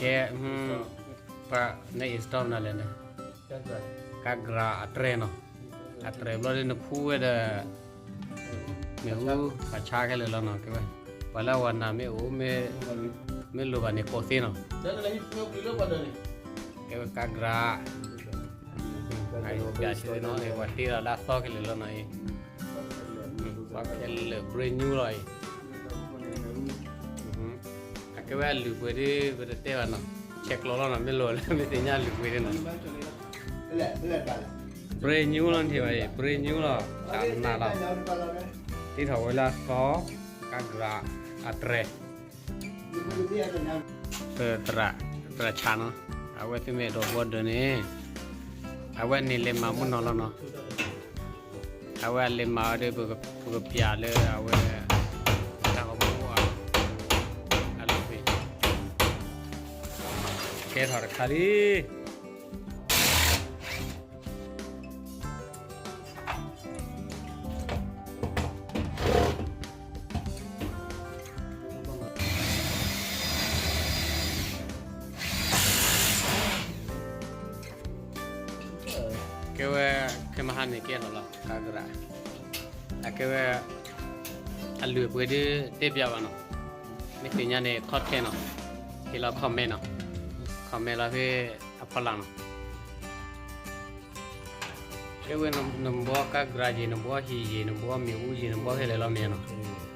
ကဲ, ပှၤန install နၤလဲၣ်န့ၣ်, ကါကြးအတြဲၤနီၤ, အတြဲၤဘျီဒီးနဖှူဝဲဒီး မ့ၣ်အူပှၤဆါခဲလၢာ်လီၤနီၤ, ကဲဝဲ, ပှၤလၢအဝၤနးမ့ၢ်အိၣ်, မ့ၢ်လိၣ်ဘၣ်န့ၣ်ကိးသ့နီၤ, ကဲဝဲကါကြး, ပၠးဆၢနီၤ, ပှၤတ့လီၤလၢအသီခဲလၢာ်လီၤနီၤအံၤ, ပှၤခဲလၢာ် brand new လီၤအံၤ, အကဲဝဲအလုၢ်ပှ့ၤဒ် ပတတဲဘၣ်နီၤ, ဆဲးကျိးလီၤနီၤ, မ့ၢ်လိၣ်လၢမ့ၢ်သ့ၣ်ညါလုၢ်ပှ့ၤဒ်နီၤ, brand new လီၤန့ၣ်ဘၣ်အံၤ, brand new လီၤ, တၢ်နးလီၤ, တ့ထီၣ်ဝဲလၢအသီ, ကါကြးအတြဲၤ သရၣ်, သရၣ်ဆးနီၤ, အဝဲသ့ၣ်မ့ၢ်ဒိးဘီဒၢးန့ၣ်, အဝဲန့ၣ်လဲၤမၤမုၢ်နီၤလီၤနီၤ, အဝဲအလဲၤမၤအီၤဒီး ပကပျးလၢအဝဲ တၢ်ဂီၤမူအီၤ, အလီၢ်ဖဲ ကဲထီၣ်တခါလံ. ကဲဝဲ, ခဲမဟါန့ၣ်ကဲထီၣ်လီၤ ကါကြး, အကဲဝဲ အလုၢ်အပှ့ၤဒ်တဲပၠးဘၣ်နီၤ, မ့ၢ်သ့ၣ်ညါန့ၣ် comment နီၤ, ဟ့ၣ်လီၤ comment နီၤ, comment လီၤဖဲအဖီလာ်နီၤ. ကဲဝဲနဘှီကါကြးယ့ၣ်, နဘှီဟံၣ်ယ့ၣ်, နဘှီမ့ၣ်အူယ့ၣ်, နဘှီခဲလၢာ်လီၤမ့ၢ်နီၤ,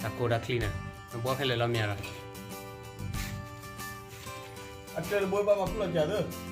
တၢ်ကိၢ်တၢ်ချံန့ၣ်, နဘှီခဲလၢာ်လီၤမ့ၢ်နီၤ, အတဲတဘှီဘၣ်မၤဖုလီၤကၢ်သၢ